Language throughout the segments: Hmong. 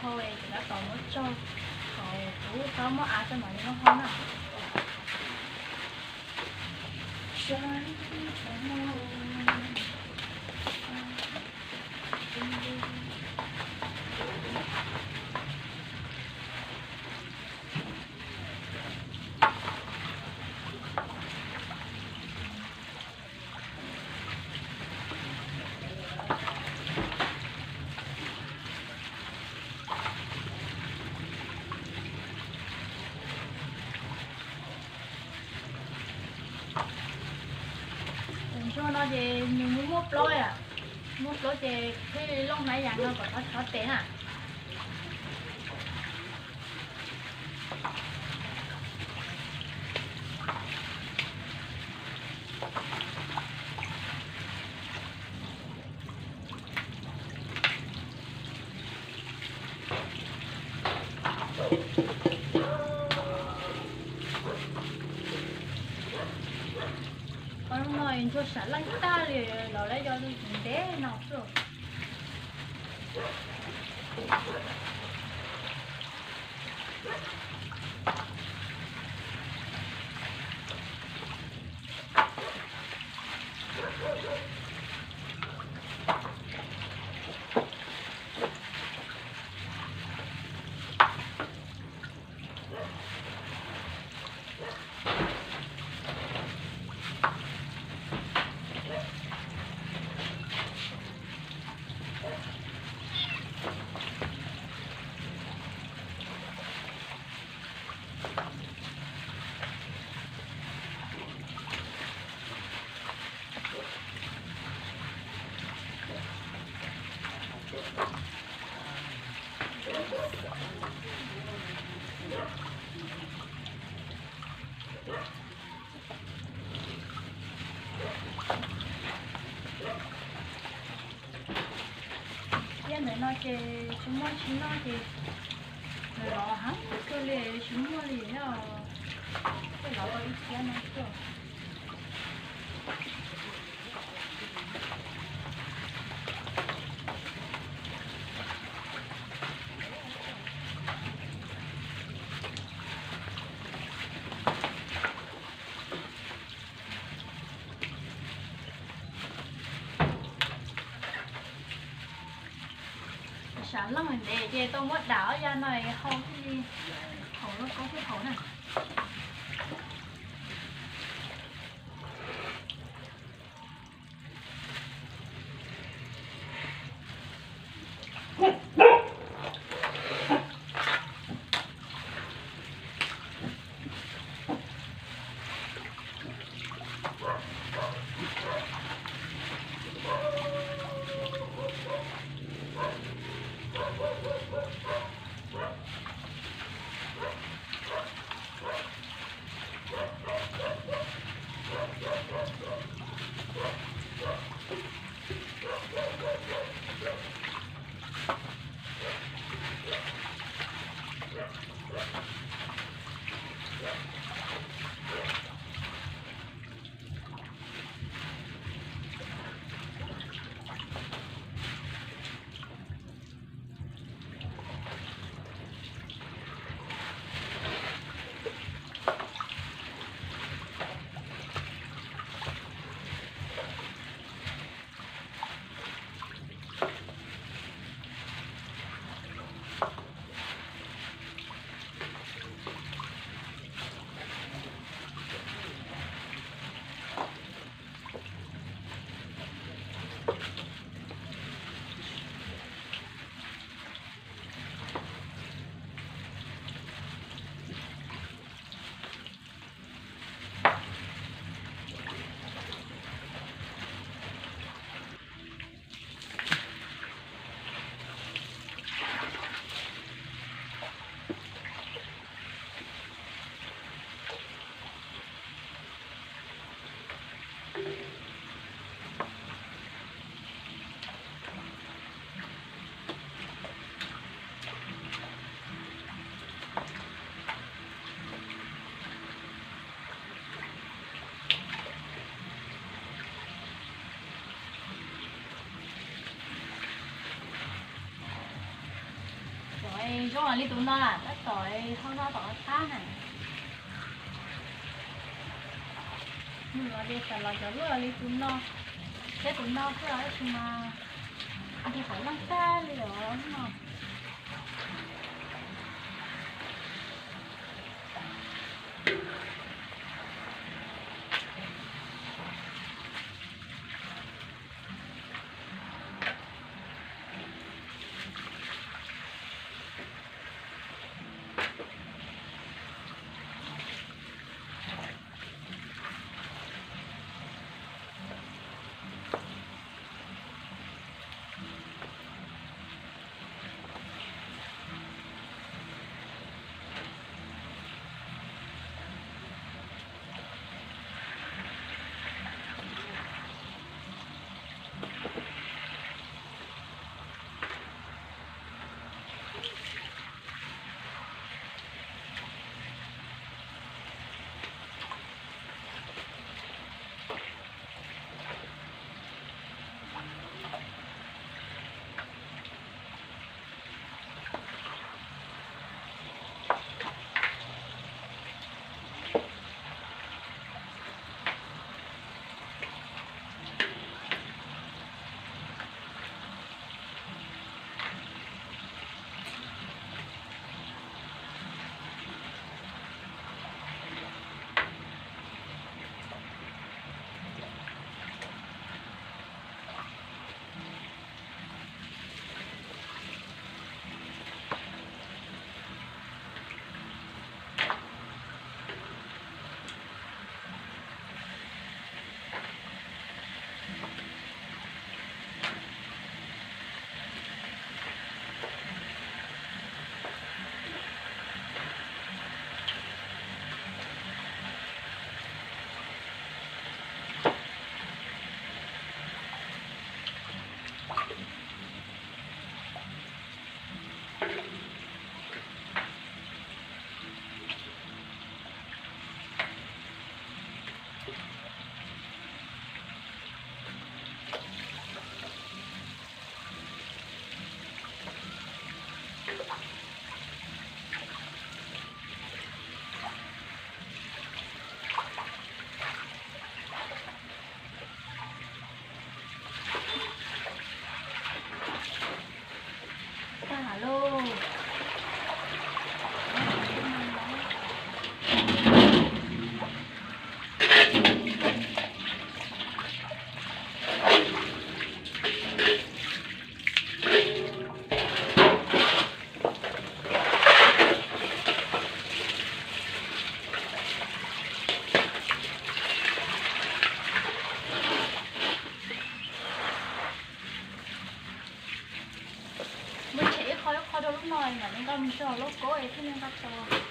Hau es kuv tab tom muab tsaug, kom kuv tau muab av rau mam li muab hau na. Tus ntsuag no ces nws muaj muaj plaub, muaj plaub ces thiaj li looj hnab yas no kom txhob txhob tes na. Qhov no ntsuag sam leej tag li, los lawv yog ntev no xwb. Thiab ntawm no ces tsis muaj tsis noj ces nws los heev kawg li, tsis muaj li thiab, thiaj los tau ib thiab no xwb. Sam leej ntev ces tau muab dam ob ya no hau thiaj li haum, lub koob thiaj haum na. Li tus no tab tom hau no tom qab na. Nws los ces xav los cov luaj li tus no thiab tus no xwb os, tab sis mas nws qhov leej tag li os no. Tag hab lauj. Muab tshem ib qho ib qho rau lub no, mam li nqa mus tso lub kaub es thiaj li nqa tau.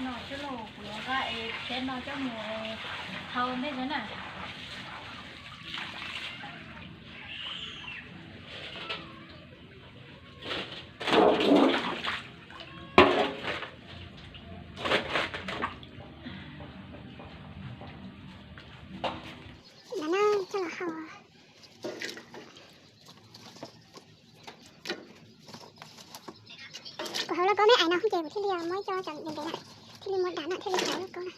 No coj los kuv yuav nqa es tsheb no coj mus hau ntej xwb na. Ntawm no coj los hau. Kuv hau lauj kaub me ais no ces kuv thiaj li muab coj tso ntev ntev na, thiaj li muab dam na thiaj li hau lauj kaub na.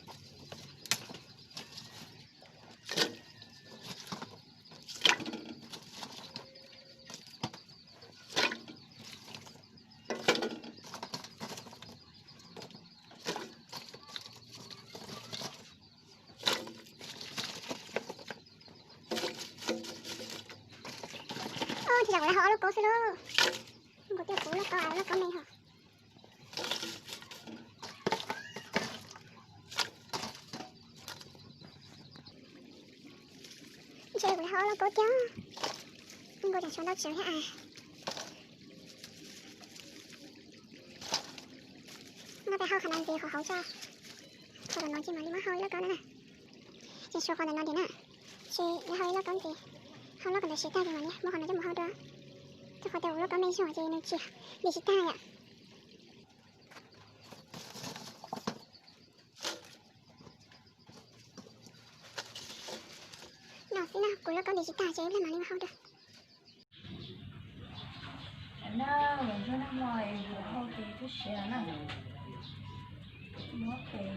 Zaum kuv lawv hau ob lauj kaub xwb lauj. Kuv tias kuv lauj kaub, lauj kaub me hos. Ntshe kuv lawv hau ob lauj kaub thiab. Nkaus tsam tshuav ntau tsawv thiab as. No peb hau qhov no ntxiv qhov hauv tso. Qhov no ces mam li muab hau ib lauj kaub na. Ces tshuav qhov ntawm no ntxiv na. Ces lawv hau ib lauj kaub ntxiv. Hau lauj kaub ntawd siv tag ces mam li muab qhov no coj mus hau dua. Rau qhov tias kuv lauj kaub me xwb ces nws tsis, nws siv tag yom. No xwb na, kuv lauj kaub ntxiv tsis tag ces ib pliag mam li mus hau dua. Na, los ntsuag nag hmo es yuav hau ces twb siav na. Muab pem.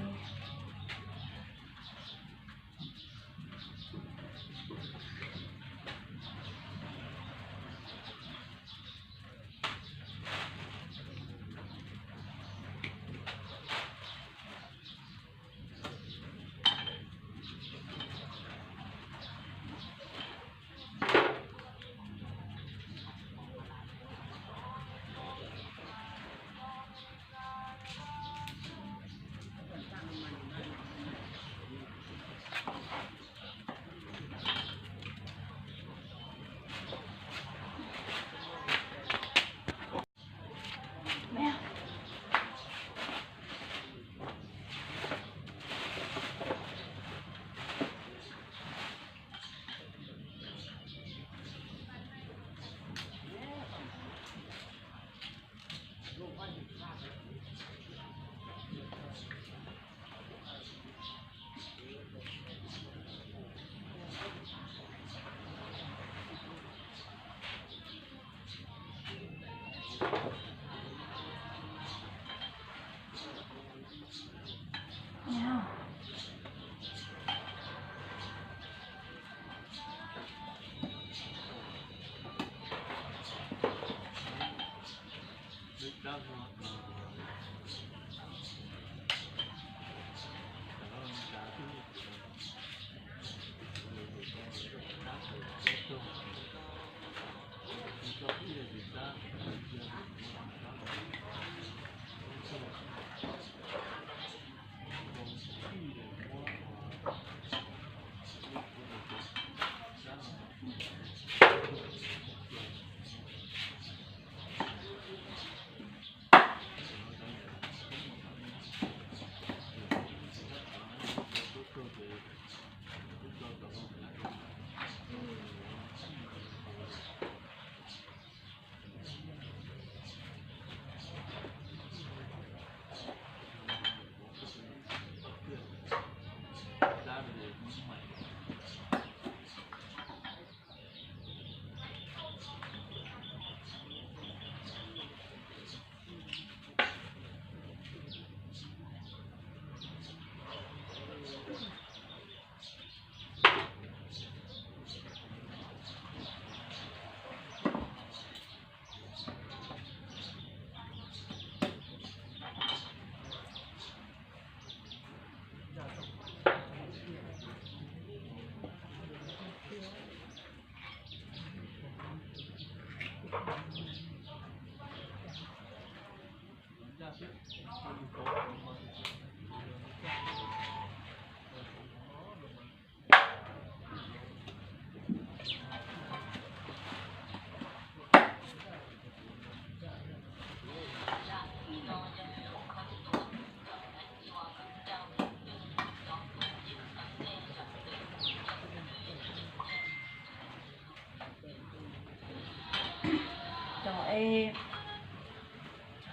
Cov, cov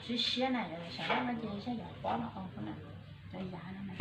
siab siab na, yog sawv daws no ces saib yog pob no, cov yav no na.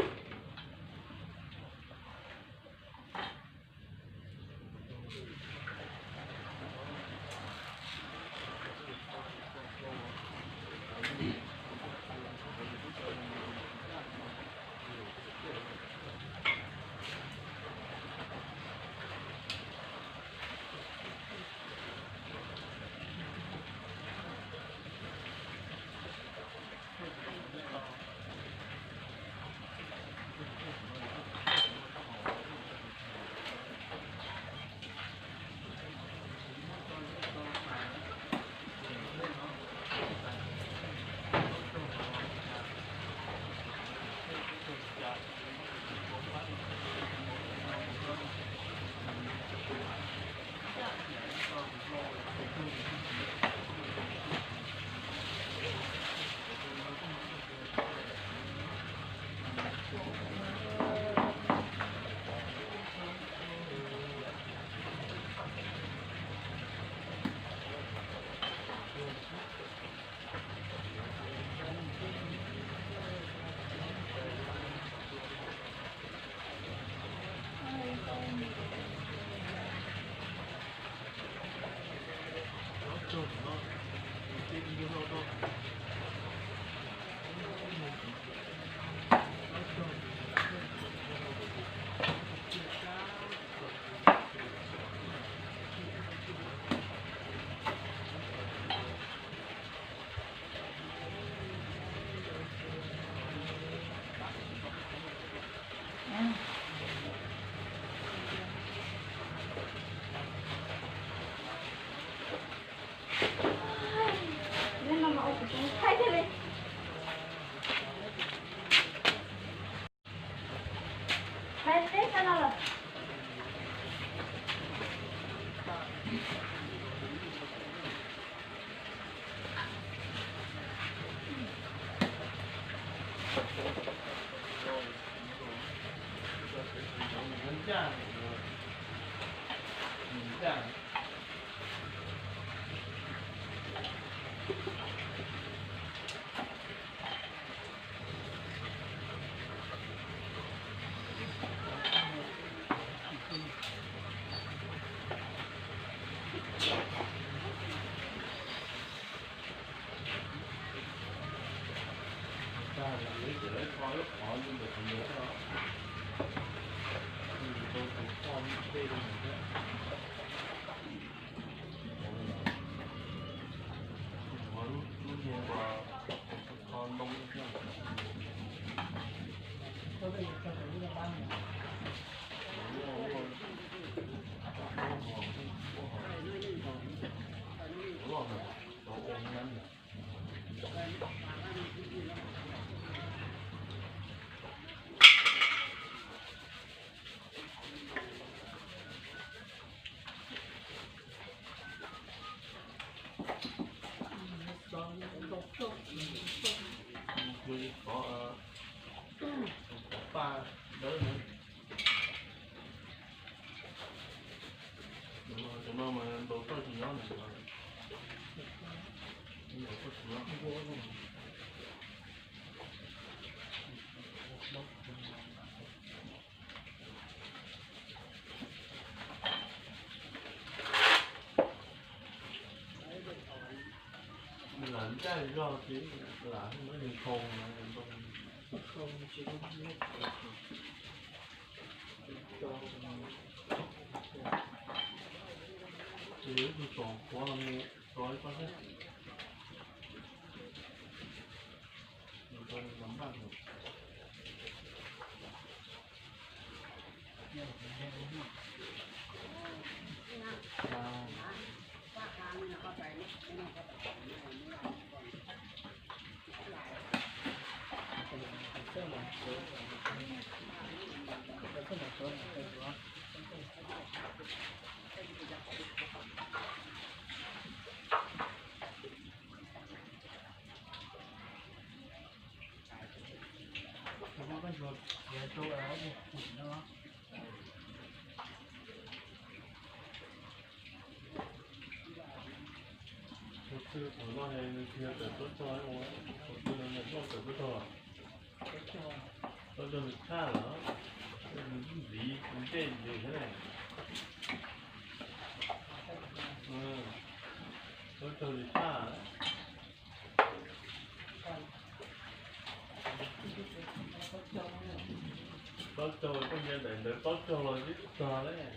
Qhov, qhov paj dawb na. Cov no mas ntaus toj tsis nyob na. Ntaus toj tsis nyob. Lam ncaj zog ces lam muab nkhaus no. Ces tus tsov qhuav no mus tso ib kob thiab. Tus twg thaum no nws tsis yog tawm plaub caug, tus twg no nws tawm plaub caug, plaub caug nws tshaj lawm, nws ntxiv tus ntej ntxiv thiab ne. Plaub caug nws tshaj. Plaub caug koj nyias daim ntawd plaub caug los twb txog ne.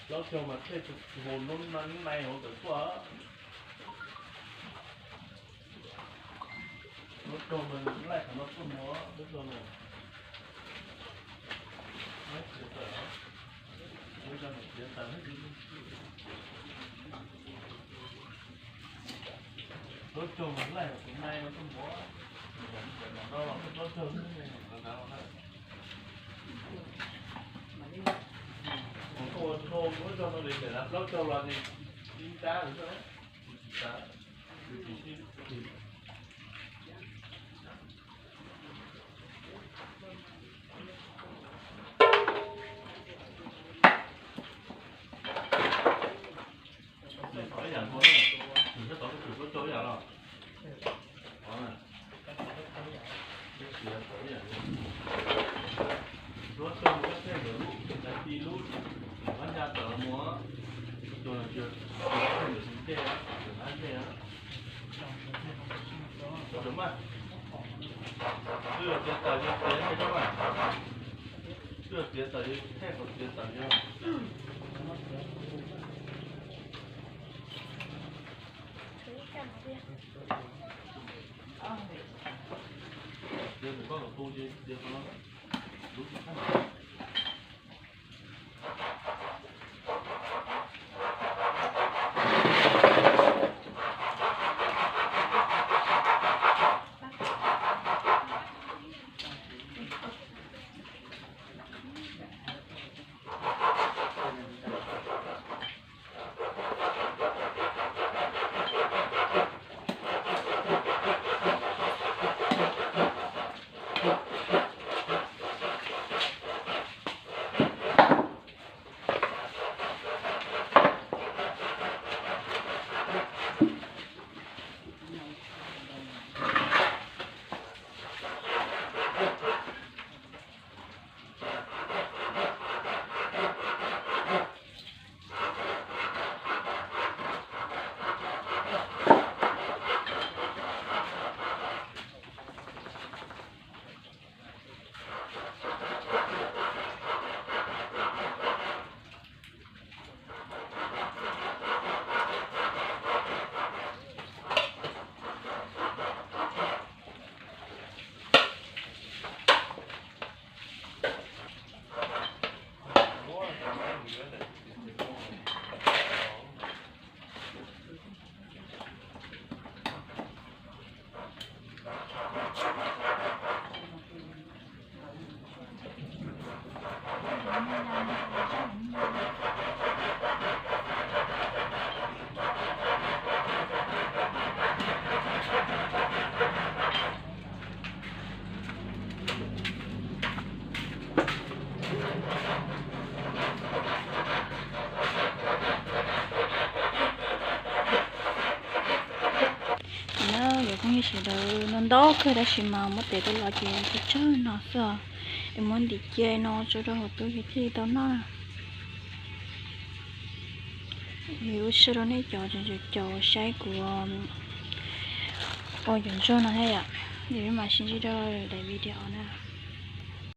Plaub caug mas thej tus hauv nub nai hauv ntawd tuaj. Plaub caug mas laij qhov no tuaj mus, plaub caug na. Txiav tawm, txiav tawm. Plaub caug mas laij qhov nai no tuaj mus, no los plaub caug na. Kuv tuaj ua dhau plaub caug no li ntawm plaub caug los nws ib nrab lawm. Nws txhob tau koj txwm plaub caug ib yam los. Plaub caug mus koj tej ntawm lub, ntawm ti lub, ntawm qab ncauj tawm los mus, tus no tsis, tus ntej, tus qab ntej. Plaub caug mas, twb yog txiav tawm yog txiav ntej tsob mas, twb yog txiav tawm yog thej qhov txiav tawm yog. Txiav tus koj los tu ces txiav qhov no, lub tsis tshaj. Sawv daws no ntau kawg tab sis mas muab tes tuaj los ces tsawg tsawg no xwb os. Es muab ntim cia no tso rau hauv tub ces thiaj li tau noj. Ua tsaug rau nej cov caum saib kuv ua cov ntsuag no thiab yom. Ces mam sib ntsib rau daim video na.